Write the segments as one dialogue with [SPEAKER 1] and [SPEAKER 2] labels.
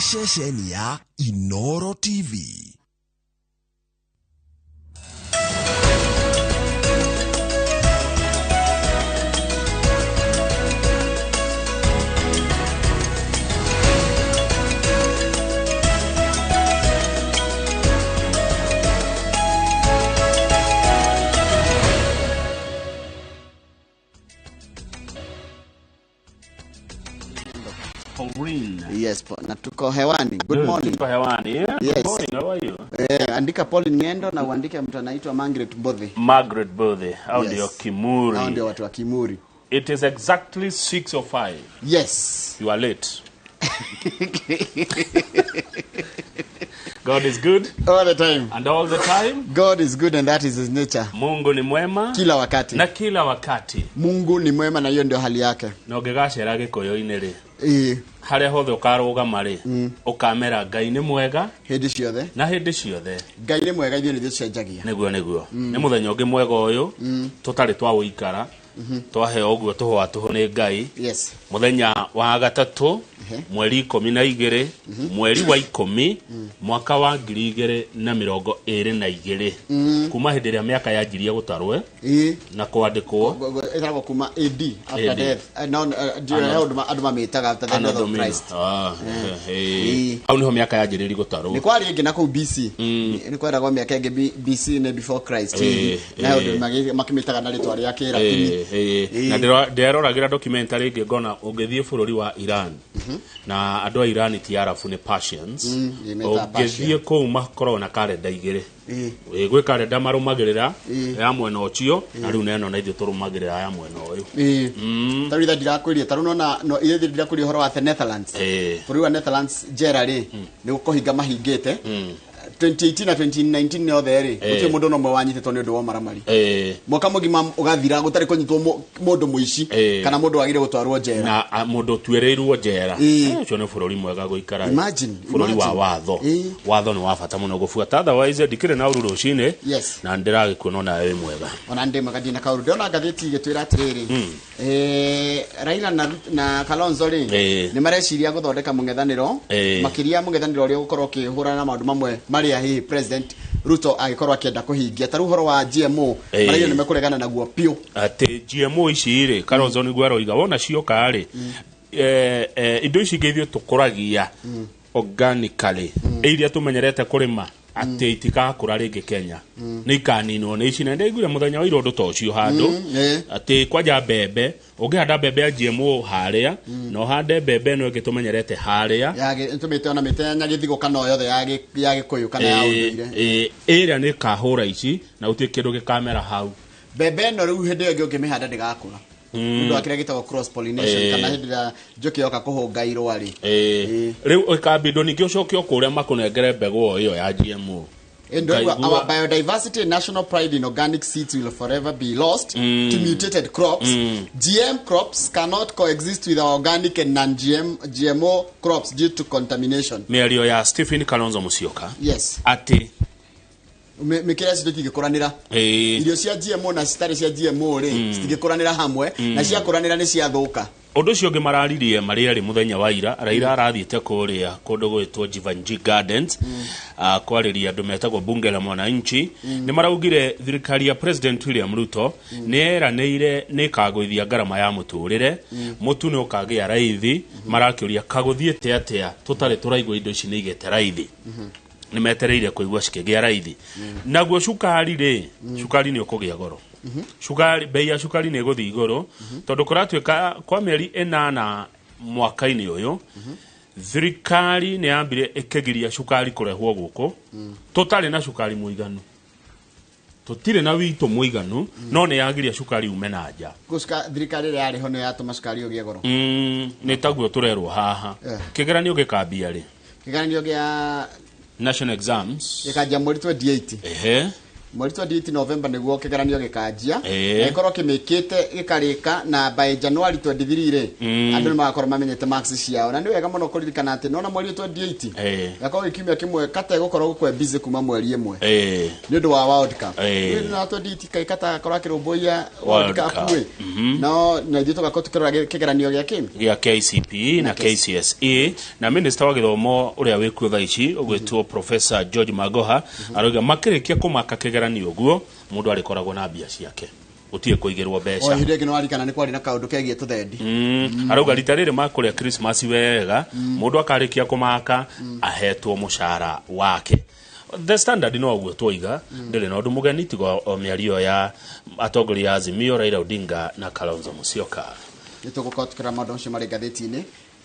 [SPEAKER 1] Nĩ ceceni ya Inoro TV.
[SPEAKER 2] Pauline.
[SPEAKER 3] Yes, na tuko hewani. Good morning.
[SPEAKER 2] Tuko hewani. Yeah,
[SPEAKER 3] Yes.
[SPEAKER 2] Good morning. How are you?
[SPEAKER 3] Andika Pauline Ngendo na uandike mtu anaitwa Margaret Bothe.
[SPEAKER 2] Margaret Bothe. Hao
[SPEAKER 3] Yes.
[SPEAKER 2] ndio Kimuri.
[SPEAKER 3] Hao ndio watu wa Kimuri.
[SPEAKER 2] It is exactly 6:05.
[SPEAKER 3] Yes.
[SPEAKER 2] You are late. God is good
[SPEAKER 3] All the time.
[SPEAKER 2] and all the time.
[SPEAKER 3] God is good and that is his nature.
[SPEAKER 2] Mungu ni mwema
[SPEAKER 3] Kila wakati.
[SPEAKER 2] na kila wakati.
[SPEAKER 3] Mungu ni mwema na hiyo ndio hali yake.
[SPEAKER 2] Na ũngĩgacera gĩkũyũ-inĩ rĩ,
[SPEAKER 3] Ĩĩ,
[SPEAKER 2] harĩa hothe ũkarũgama rĩ, ũkamera Ngai nĩ mwega
[SPEAKER 3] hĩndĩ ciothe.
[SPEAKER 2] na hĩndĩ ciothe.
[SPEAKER 3] Ngai nĩ mwega, ithuĩ nĩthuĩ tũcenjagia.
[SPEAKER 2] Nĩguo nĩguo. Nĩ mũthenya ũngĩ mwega ũyũ tũtarĩ twaũikara, twaheo ũguo tũhũa tũhũ nĩ Ngai.
[SPEAKER 3] Yes.
[SPEAKER 2] Mũthenya wa gatatũ, mweri 12, mweri wa 10, mwaka wa 2022, kuma hĩndĩ ĩrĩa mĩaka yanjirie gũtarwo
[SPEAKER 3] Ĩĩ.
[SPEAKER 2] na kwandĩkwo.
[SPEAKER 3] Ĩtagwo kuma AD, after
[SPEAKER 2] AD.
[SPEAKER 3] death. No, ndiũĩ andũ mamĩtaga after the death of Christ. Ĩĩ.
[SPEAKER 2] Hau nĩho mĩaka yanjĩrĩirie gũtarwo.
[SPEAKER 3] Nĩ kwarĩ ĩngĩ na kũu BC. Nĩ kweragwo mĩaka ĩngĩ BC nĩ before Christ. Na ũndũ makĩmĩtaga na rĩtwa rĩa Kĩlatini.
[SPEAKER 2] Na ndĩreroragĩra documentary ĩngĩ ngona ũngĩthiĩ bũrũri wa Iran, na andũ a Iran ti Arabu, nĩ Persians.
[SPEAKER 3] Metaga
[SPEAKER 2] Ũngĩthiĩ kũu makoragwo na karenda igĩrĩ.
[SPEAKER 3] Ĩĩ.
[SPEAKER 2] Ĩ, gwĩ karenda marũmagĩrĩra
[SPEAKER 3] Ĩĩ.
[SPEAKER 2] ya mwena ũcio, na rĩu neno na ithuĩ tũrũmagĩrĩra ya mwena ũyũ.
[SPEAKER 3] Ĩĩ. Ta rĩu ithe ndirakwĩria, ta rĩu nona no ithe ndirakwĩria ũhoro wa the Netherlands.
[SPEAKER 2] Ĩĩ.
[SPEAKER 3] Bũrũri wa Netherlands njera rĩ, nĩ kũhinga mahingĩte. 2018 na 2019 yothe rĩ, gũtirĩ mũndũ ona ũmwe wanyitĩtwo nĩ ũndũ wa ũmaramari. Mwaka mũgima ũgathira gũtarĩ kũnyitwo mũndũ mũici
[SPEAKER 2] Ĩĩ.
[SPEAKER 3] kana mũndũ wagire gũtwarwo njera.
[SPEAKER 2] Na mũndũ ũtuĩrĩirwo njera.
[SPEAKER 3] Ĩĩ.
[SPEAKER 2] Ũcio nĩ bũrũri mwega gũikara.
[SPEAKER 3] Imagine,
[SPEAKER 2] Bũrũri wa
[SPEAKER 3] imagine.
[SPEAKER 2] watho.
[SPEAKER 3] Ĩĩ.
[SPEAKER 2] Watho nĩ wa bata mũno gũbuata, otherwise ndikĩrĩ na ũru rũcinĩ.
[SPEAKER 3] Yes.
[SPEAKER 2] Na ndĩragĩkuona onawe wĩ mwega.
[SPEAKER 3] Ona ndĩ mwega, ndina kaũndũ. Ndĩrona ngathĩti ĩgĩtwĩra atĩrĩrĩ, Raila na Kalonzo rĩ,
[SPEAKER 2] Ĩĩ.
[SPEAKER 3] nĩ mareciria gũthondeka mũng'ethanĩro,
[SPEAKER 2] Ĩĩ.
[SPEAKER 3] makĩria mũng'ethanĩro ũrĩa ũgũkorwo ũkĩhũrana na maũndũ mamwe marĩa hihi President Ruto agĩkorwo akĩenda kũhingia. Ta rĩu ũhoro wa GMO,
[SPEAKER 2] Ĩĩ.
[SPEAKER 3] maraiyo nĩ mekũregana naguo biũ.
[SPEAKER 2] Atĩ GMO ici rĩ, Kalonzo nĩguo aroiga wona cioka rĩ, indo ici ingĩ ithuĩ tũkũragia organically, iria tũmenyerete kũrĩma, atĩ itikakũra rĩngĩ Kenya, nĩ ikaninwo nĩ ici. Na ndaiguire mũthenya wa ira ũndũ ta ũcio handũ,
[SPEAKER 3] ĩĩ.
[SPEAKER 2] atĩ kwanja mbembe, ũngĩhanda mbembe ya GMO harĩa na ũhande mbembe ĩno ĩngĩ tũmenyerete harĩa,
[SPEAKER 3] Tũmĩte ona mĩte ya Nyagĩthigo kana o yothe ya Gĩkũyũ kana ya ũndũire.
[SPEAKER 2] Ĩrĩa nĩ ĩkahũra ici na gũtirĩ kĩndũ gĩkamera hau.
[SPEAKER 3] Mbembe ĩno rĩu hĩndĩ ĩyo ĩngĩ ũngĩmĩhanda ndĩgakũra. Nĩ ũndũ wa kĩrĩa gĩtagwo cross pollination,
[SPEAKER 2] Ĩĩ.
[SPEAKER 3] kana hĩndĩ ĩrĩa njũkĩ yoka kũhũnga irũa rĩ.
[SPEAKER 2] Ĩĩ. Rĩu ĩkambindwo ningĩ ũcoke o kũrĩa makũnengere mbegũ o ĩyo ya GMO.
[SPEAKER 3] And
[SPEAKER 2] Ngaigua-
[SPEAKER 3] our biodiversity and national pride in organic seeds will forever be lost to mutated crops. GM crops cannot coexist with our organic and non-GM GMO crops due to contamination.
[SPEAKER 2] Mĩario ya Stephen Kalonzo Musyoka.
[SPEAKER 3] Yes.
[SPEAKER 2] Atĩ
[SPEAKER 3] Mĩkĩra icio itingĩkũranĩra.
[SPEAKER 2] Ĩĩ.
[SPEAKER 3] Irio cia GMO na citarĩ cia GMO rĩ, citingĩkũranĩra hamwe, na ciakũranĩra nĩ ciathũka.
[SPEAKER 2] Ũndũ ũcio ũngĩ mararirie marĩ erĩ mũthenya wa ira, Raila arathiĩte kũrĩa kũndũ gwĩtwo Jivanjee Gardens, kwarĩria andũ metagwo Bunge la Mwananchi. Nĩ maraugire thirikari ya President William Ruto nĩ yeranĩire nĩ ĩkagũithia ngarama ya mũtũrĩre, mũtu nĩ ũkagĩa raithi. Marakĩũria kagũthiĩte atĩa tũtarĩ tũraigua indo ici nĩ igĩte raithi. Nĩ metereire kũigua cikĩgĩa raithi. Naguo cukari rĩ, cukari nĩ ũkũgĩa goro. Cukari, bei ya cukari nĩ ĩgũthiĩ igũrũ, tondũ kũratuĩka kwa mĩeri 8 mwaka-inĩ ũyũ, thirikari nĩ yambire ĩkĩgiria cukari kũrehwo gũkũ. Tũtarĩ na cukari mũiganu, tũtirĩ na witũ mũiganu, no nĩ yagiria cukari ume na nja.
[SPEAKER 3] Gũcika thirikari ĩrĩa yarĩ ho nĩ yatũma cukari ũgĩe goro.
[SPEAKER 2] Nĩ taguo tũrerwo haha. Kĩgeranio gĩkambia rĩ?
[SPEAKER 3] Kĩgeranio gĩa
[SPEAKER 2] National exams
[SPEAKER 3] gĩkanjia mweri 28.
[SPEAKER 2] Ehe.
[SPEAKER 3] Mweri 28 November niguo kigeranio gikanjia na ikorwo kimikite gikarika na by January 23 ri andu ni magakorwo mamenyete marks ciao na ni wega muno kuririkana ati nona mweri 28 gakorwo gikiumia kimwe kata gukorwo gukwe busy kuma mweri imwe ni undu wa World Cup na 28 kai kata gakorwo akirumbuiya World Cup we no na ithuĩ tugakorwo tukirora kigeranio gia ki
[SPEAKER 2] gĩa KCPE na KCSE na minister wa gĩthomo ũrĩa wĩkuo thaa ici ũgwĩtwo Professor George Magoha arauga makĩrĩkia kũmaka kĩgeranio ũguo mũndũ arĩkoragwo na mbia ciake gũtirĩ kũigĩrwo mbeca.
[SPEAKER 3] O ihinda rĩngĩ nĩwarikana nĩ kwarĩ na kaũndũ kegiĩ tũthendi.
[SPEAKER 2] Arauga rita rĩrĩ makũrĩa Christmas wega mũndũ akarĩkia kũmaka ahetwo mũcara wake. The Standard no ũguo twoiga ndĩrĩ na ũndũ mũgeni tiga o mĩario ya atongoria a Azimio Raila Odinga na Kalonzo Musyoka.
[SPEAKER 3] Nĩ tũgũkorwo tũkĩrora maũndũ macio marĩ ngathĩti-inĩ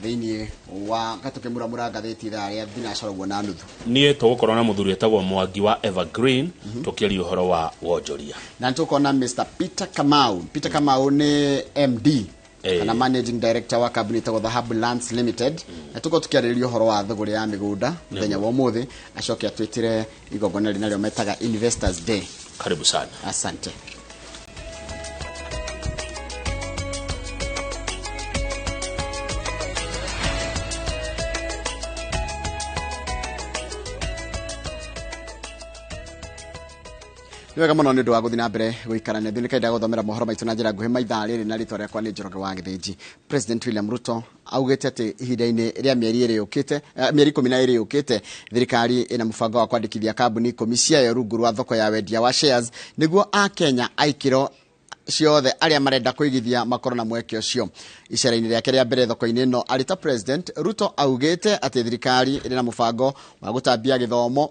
[SPEAKER 3] thĩinĩ wa gatukĩmuramura ngathĩti ithaa rĩa thinacara ũguo na nuthu.
[SPEAKER 2] Niĩ tũgũkorwo na mũthuri wĩtagwo Mwangi wa Evergreen tũkĩaria ũhoro wa wonjoria.
[SPEAKER 3] Na nĩ tũgũkorwo na Mr. Peter Kamau. Peter Kamau nĩ MD kana Managing Director wa kambuni ĩtagwo Dhahabu Lands Limited. Na tũgũkorwo tũkĩarĩrĩria ũhoro wa thũgũrĩ ya mĩgũnda mũthenya wa ũmũthĩ acoke atwĩtĩre igongona rĩ narĩo metaga Investors Day.
[SPEAKER 2] Karibu sana.
[SPEAKER 3] Asante. Nĩ wega mũno nĩ ũndũ wa gũthiĩ na mbere gũikarania ithuĩ nĩ kaenda gũthomera mohoro maitũ na njĩra nguhĩ maithaa rĩrĩ na rĩtwa rĩakwa nĩ Njoroge wa Gĩthĩnji. President William Ruto augĩte atĩ ihinda-inĩ rĩa mĩeri ĩrĩ yũkĩte mĩeri 12 yũkĩte thirikari ĩna mũbango wa kwandĩkithia kambuni 10 ciayo rungu rwa thoko ya wendia wa shares nĩguo akenya aikĩro ciothe arĩa marenda kũigithia makorwo na mweke ũcio. Icera-inĩ rĩake rĩa mbere thoko-inĩ ĩno arĩ ta President Ruto augĩte atĩ thirikari ĩrĩ na mũbango wa gũtambia gĩthomo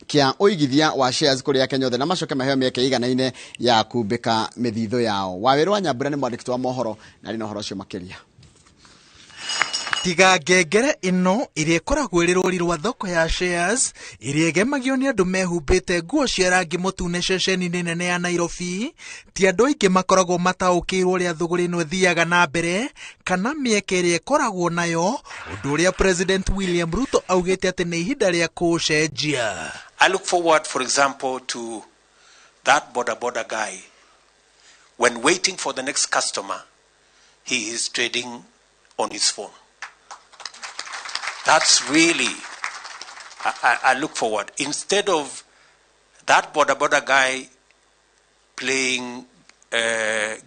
[SPEAKER 3] kia ũigithia wa shares kũrĩ akenya othe na macoke maheo mĩeke ĩiganaine ya kumbĩka mĩthithũ yao. Wawĩrũ wa Nyambura nĩ mwandĩki wa mohoro na arĩ na ũhoro ũcio makĩria.
[SPEAKER 4] Tiga ngengere ĩno ĩrĩa ĩkoragwo ĩrĩ rũri rwa thoko ya shares ĩrĩa ĩgemagio nĩ andũ mehumbĩte nguo cia rangi mũtune ceceni-inĩ nene ya Nairobi ti andũ aingĩ makoragwo mataũkĩirwo ũrĩa thũgũrĩ ĩno ĩthiaga na mbere kana mĩeke ĩrĩa ĩkoragwo nayo ũndũ ũrĩa President William Ruto augĩte atĩ nĩ ihinda rĩa kũũcenjia.
[SPEAKER 5] I look forward, for example, to that border border guy. When waiting for the next customer, he is trading on his phone. That's really, I look forward. Instead of that border border guy playing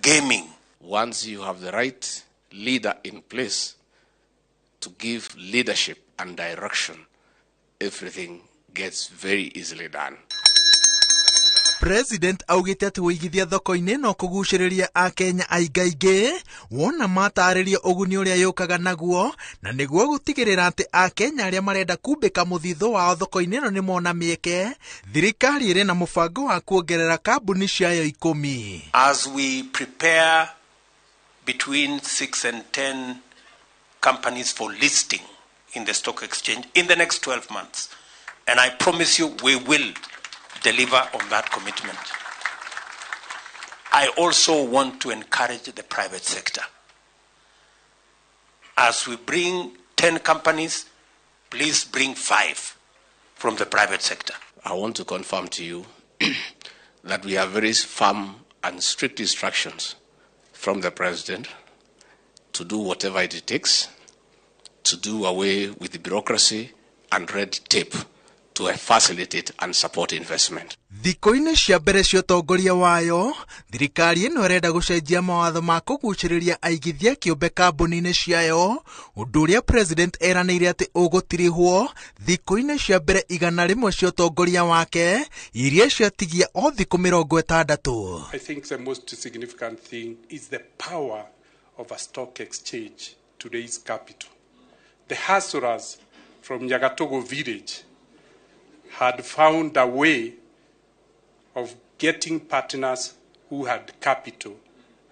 [SPEAKER 5] gaming.
[SPEAKER 6] Once you have the right leader in place to give leadership and direction, everything gets very easily done.
[SPEAKER 4] President augĩte atĩ ũigithia thoko-inĩ no kũgucĩrĩria akenya aingaingĩ wona matarĩrio ũguni ũrĩa yũkaga naguo na nĩguo gũtigĩrĩra atĩ akenya arĩa marenda kumbĩka mũthithũ wao thoko-inĩ ĩno nĩ mona mĩeke thirikari ĩrĩ na mũbango wa kuongerera kambuni ciayo 10.
[SPEAKER 5] As we prepare between 6 and 10 companies for listing in the stock exchange in the next 12 months, and I promise you we will deliver on that commitment. I also want to encourage the private sector. As we bring 10 companies, please bring 5 from the private sector.
[SPEAKER 6] I want to confirm to you that we have very firm and strict instructions from the president to do whatever it takes to do away with the bureaucracy and red tape to facilitate and support investment.
[SPEAKER 4] Thikũ-inĩ cia mbere cia ũtongoria wayo thirikari ĩno ĩrenda gũcenjia mawatho ma kũgucĩrĩria aigithia kĩũmbe kambuni-inĩ ciayo ũndũ ũrĩa president eranĩire atĩ ũgũtirihwo thikũ-inĩ cia mbere 100 cia ũtongoria wake iria ciatigia o thikũ 60.
[SPEAKER 7] I think the most significant thing is the power of a stock exchange to raise capital. The hustlers from Nyagatogo village had found a way of getting partners who had capital,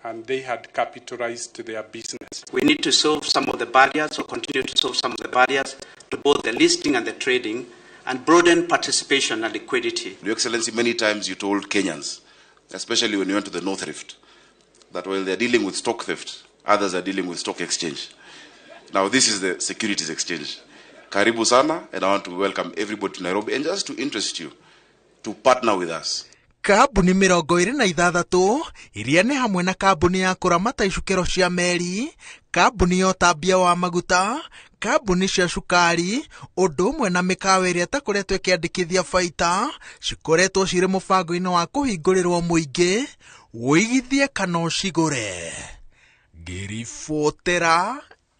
[SPEAKER 7] and they had capitalized their business.
[SPEAKER 8] We need to solve some of the barriers, or continue to solve some of the barriers to both the listing and the trading, and broaden participation and liquidity.
[SPEAKER 9] Your Excellency, many times you told Kenyans, especially when you went to the North Rift, that while they're dealing with stock theft, others are dealing with stock exchange. Now this is the securities exchange. Karibu sana, and I want to welcome everybody to Nairobi. And just to interest you, to partner with us.
[SPEAKER 4] Kambuni 26 iria nĩ hamwe na kambuni ya kũramata icukĩro cia meri, kambuni ya ũtambia wa maguta, kambuni cia cukari, ũndũ ũmwe na mĩkawa ĩrĩa ĩtakoretwo ĩkĩandĩkithia baita, cikoretwo cirĩ mũbango-inĩ wa kũhingũrĩrwo mũingĩ, wĩigithie kana ũcigũre. Ngĩribotera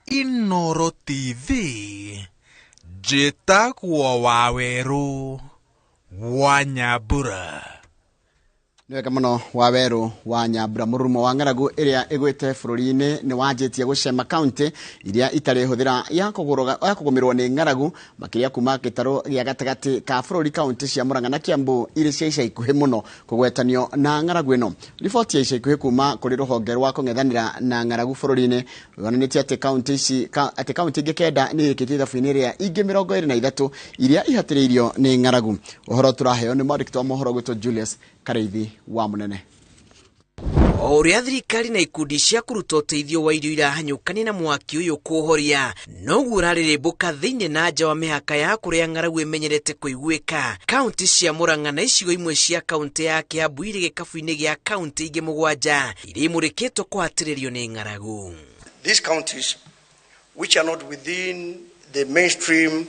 [SPEAKER 4] Inooro TV, njĩtagwo Wawerũ wa Nyambura.
[SPEAKER 3] Nĩ wega mũno Wawerũ wa Nyambura. Mũrurumo wa ng'aragu ĩrĩa ĩgwĩte bũrũri-inĩ nĩ wanjĩtie gũcema kaunti iria itarĩ hũthĩra ya kũgũmĩrwo nĩ ng'aragu, makĩria kuma gĩtarũ gĩa gatagatĩ ka bũrũri. Kaunti cia Murang'a na Kiambu irĩ cia ica ikuhĩ mũno kũgwetanio na ng'aragu ĩno. Riboti ya ica ikuhĩ kuma kũrĩ rũhonge rwa kũng'ethanĩra na ng'aragu bũrũri-inĩ yonanĩtie atĩ kaunti ici atĩ kaunti ingĩ 9 nĩ irĩkĩtie ithabu-inĩ rĩa ingĩ 23 iria ihatĩrĩirio nĩ ng'aragu. Ũhoro tũraheo nĩ mwandĩki wa mohoro gwĩtwo Julius Kareithi wa Munene.
[SPEAKER 10] O ũrĩa thirikari na ikundi cia kũruta ũteithio wa irio irahanyũkania na mwaki ũyũ kũũhoria, noguo ũrarĩrĩmbũka thĩinĩ na nja wa mĩhaka ya kũrĩa ng'aragu ĩmenyerete kũiguĩka. Kaunti cia Murang'a na icigo imwe cia kaunti ya Kiambu irĩ gĩkabu-inĩ gĩa kaunti ingĩ 7 iria imũrĩkĩtwo kũhatĩrĩrio nĩ ng'aragu.
[SPEAKER 11] These counties which are not within the mainstream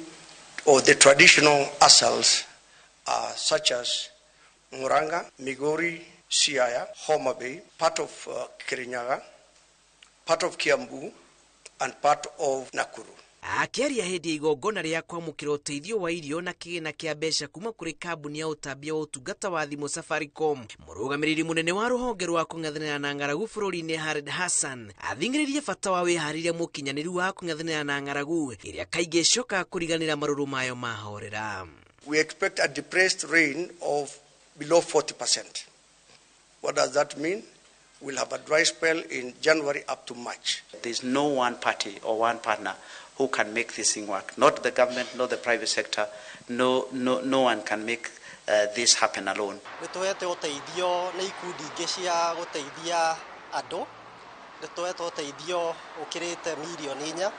[SPEAKER 11] or the traditional ASALs are such as Murang'a, Migori, Siaya, Homa Bay, part of Kirinyaga, part of Kiambu, and part of Nakuru.
[SPEAKER 10] Akĩaria hĩndĩ ya igongona rĩa kwamũkĩra ũteithio wa irio na kĩgĩna kĩa mbeca kuma kũrĩ kambuni ya ũtambia wa ũtungata wa thimũ Safaricom, mũrũgamĩrĩri mũnene wa rũhonge rwa kũng'ethanĩra na ng'aragu bũrũri-inĩ Hared Hassan athing'ĩrĩirie bata wa wĩharĩria mũkinyanĩru wa kũng'ethanĩra na ng'aragu ĩrĩa kaingĩ ĩcokaga kũriganĩra marũrũ mayo mahorera.
[SPEAKER 11] We expect a depressed rain of below 40%. What does that mean? We'll have a dry spell in January up to March.
[SPEAKER 8] There's no one party or one partner who can make this thing work. Not the government, not the private sector. No one can make this happen alone.
[SPEAKER 12] Nĩtũhete ũteithio nĩ ikundi ingĩ cia gũteithia andũ. Nĩtũhete ũteithio ũkĩrĩte mirioni 4.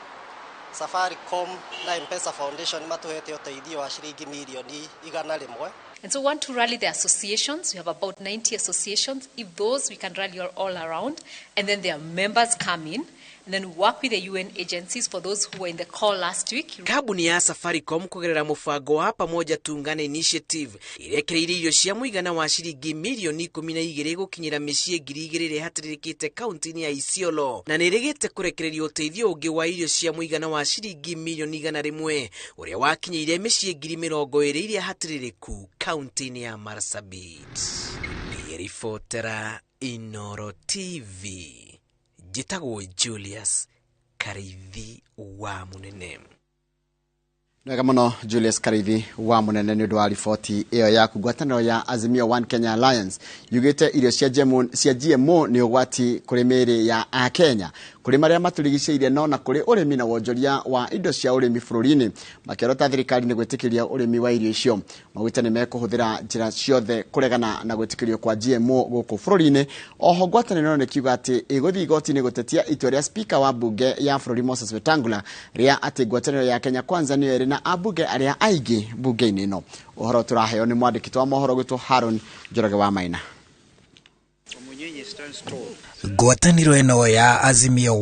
[SPEAKER 12] Safaricom na M-Pesa Foundation matũhete ũteithio wa ciringi mirioni 100.
[SPEAKER 13] And so we want to rally the associations. We have about 90 associations. If those we can rally all around, and then their members come in, and then work with the UN agencies for those who were in the call last week.
[SPEAKER 10] Kambuni ya Safaricom kũgerera mũbango wa Pamoja Tuungane Initiative irekereirie irio cia mũigana wa ciringi mirioni 12 gũkinyĩra mĩciĩ 2,000 ĩrĩa ĩhatĩrĩrĩkĩte kaunti-inĩ ya Isiolo, na nĩ ĩrĩgĩte kũrekereria ũteithio ũngĩ wa irio cia mũigana wa ciringi mirioni 100 ũrĩa wakinyĩire mĩciĩ 20,000 iria hatĩrĩrĩku kaunti-inĩ ya Marsabit. Ngĩribotera Inooro TV, njĩtagwo Julius Kareithi wa Munene.
[SPEAKER 3] Wega mũno Julius Kareithi wa Munene nĩ ũndũ wa riboti ĩyo yaku. Ngwatanĩro ya Azimio One Kenya Alliance yugĩte irio cia GMO nĩ ũgwati kũrĩ mĩĩrĩ ya Akenya, kũrĩ marĩa matũrigicĩirie no na kũrĩ ũrĩmi na wonjoria wa indo cia ũrĩmi bũrũri-inĩ. Makĩorota thirikari nĩ gwĩtĩkĩria ũrĩmi wa irio icio. Maugĩte nĩ mekũhũthĩra njĩra ciothe kũregana na gwĩtĩkĩrio kwa GMO gũkũ bũrũri-inĩ. Oho ngwatanĩro nĩ kiuga atĩ ĩgũthiĩ igoti-inĩ gũtetia itua rĩa speaker wa mbunge ya bũrũri Moses Wetangula rĩa atĩ ngwatanĩro ya Kenya Kwanza nĩyo ĩrĩ na ambunge arĩa aingĩ mbunge-inĩ ĩno. Ũhoro tũraheo nĩ mwandĩki wa mohoro gwĩtwo Haron Njoroge wa Maina.
[SPEAKER 14] Ngwatanĩro ĩno ya Azimio